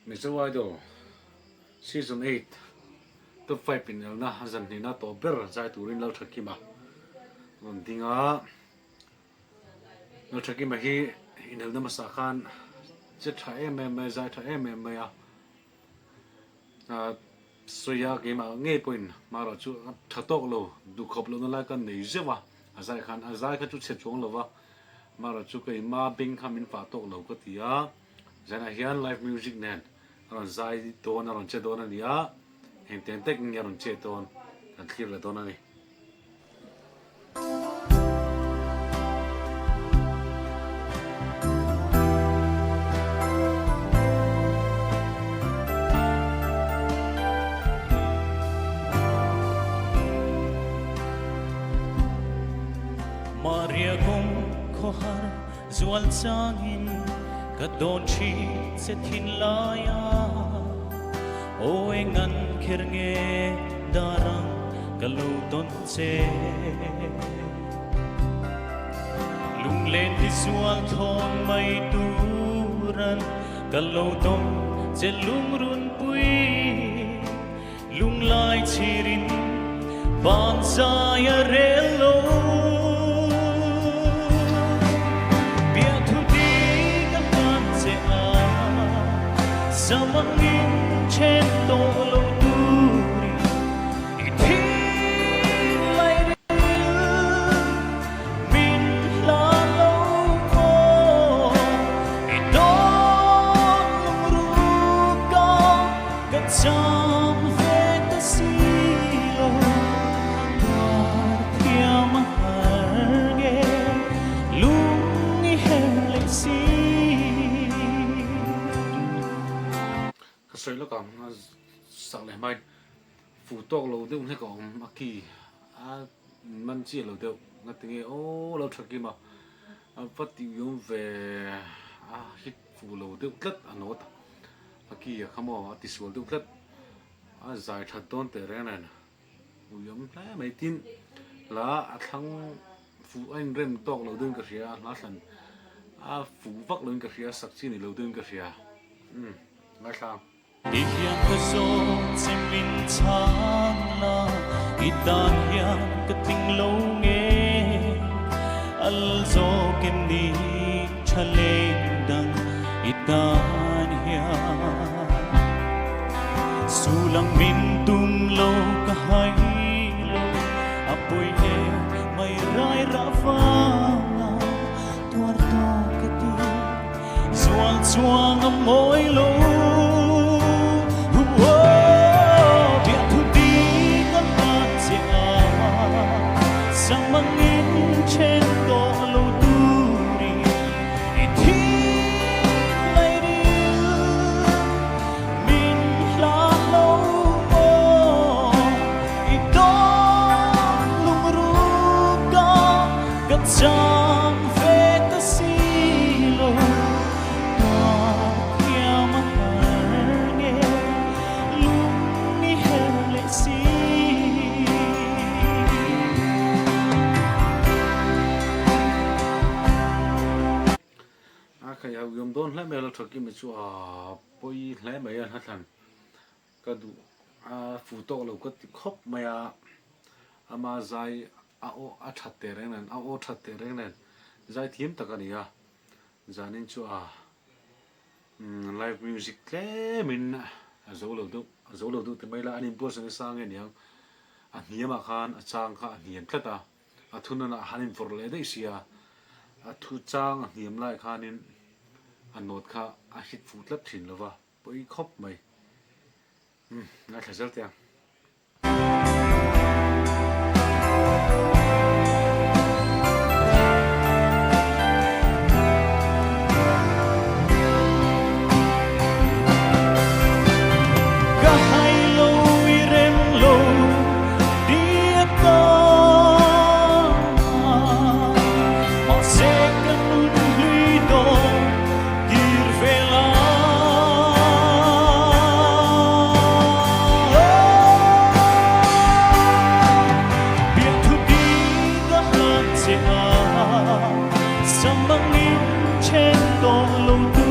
Mizo Idol Season 8 Top 5 inelna zan hnihna tawh ber zai turin Lalthakima rawn ding a. Lalthakima hi inelna hmasa khan che tha em em mai a, zai tha em em mai a. Sawi a keimah ngei pawhin hmarawh chu a tha tawk lo, duhkhawp lohna lai ka nei zeuh a, a zai khan a zai kha chu chhe chuang lo va, hmarawh chu keima beng kha min fah tawk lo ka ti a, zanah hian live music nen a rawn zai dawn a rawn che dawn a ni a, engtiang tak nge a rawn che dawn kan thlir leh dawn a ni. Maria kawng khawhar zual changin ka dawn thin che thinlai a, aw eng an kher nge darang ka lo tawn che. Lunglen hi zual thawn mai turan ka lo tawn che lungrun pui. Lunglai chhirin van zai a rel lo. Biahthu di ka hlan che a, zamangin then tawh lo turin i thil lai ril min hlan lo maw. I dawn lungruk a ka cham ve ta si lo, tuar thiam a har nge lung i her leh si. Ka sawi lawk ang a sak leh hmain fu tawk lo deuh hlek a awm a ki a man chiah lo deuh ngatinge aw lo tha kim a a va tih awm ve a hit fu lo deuh tlat a nawt a. A ki a kha maw a tisual deuh tlat a zai that dawn teh reng nen ui awm hle mai tin hla a thlang fuh a inrem tawk lo deuhin ka hria a hla thlan a fuh vak loin ka hria a sak chi ni lo deuhin ka hria umm ngaithla ang. Ti hian ka zawt che min chhang la, i tan hian ka tling lo nge, al zawk em ni tha leng dang i tan hian. Sulang min tum lo ka hai lo, a pawi e mai rai rah vanga tuar tawk ka ti, zual chuang a mawi lo. Biahthu di ka hlan che a, Sangmangin then tawh lo turin i thil lai ril min hlan lo maw? I dawn lungruk a ka cham ve ta si lo, tuar thiam a har nge lung i her leh si. A khai hau yawm dawn hle mai a, Laltha Kimi chu a pawi hle mai a, Hnathlan ka duh a fu tawk lo ka ti khawp mai a, ama zai a aw a that teh reng nen a aw that teh reng nen zai thiam tak a ni a, zanin chu a Live music tlemin a zo lo deuh, a zo lo deuh ti mai la, an inbuatsaih nasa nge niang, a hniamah khan a chang kha a hniam tlat a, a thunana a han invawrh leh daih sia, a thu chang a hniam lai khanin a note kha a hit fuh tlat thin lo va, pawi khawp mai. Umm, ngaithla zel teh ang. Ka hai lo i rem lo ti a ta mahse ka nun hlui dawn tir ve la. Biahthu ti ka hlan che a, samangin then tawh lo tu.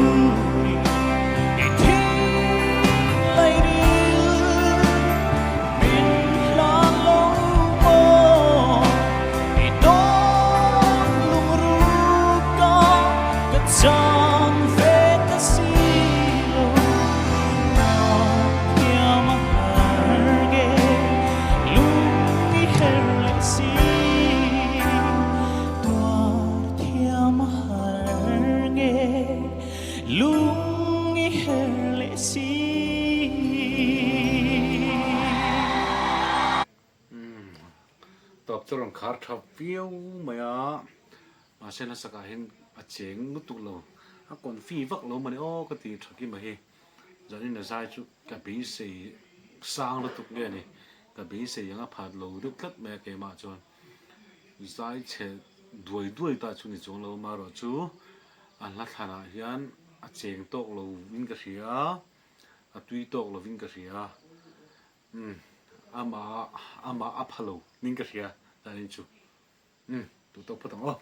khar tha viau mai a, mahse hlasakah hian a cheng lutuk lo, a confi vak lo mawni aw ka ti tha kim a hi. Zanin a zai chu ka beisei sang lutuk nge ni, ka beisei ang a phat lo deuh tlat mai a keimah chuan zai chhe duai duai ta chu ni chuang lo amaherawh chu a hla thlanah hian a cheng tawk lo in ka hria a, tui tawk lovin ka hria. Umm amah amah a pha lo ning ka hria zanin chu umm duh tawk phawt ang aw.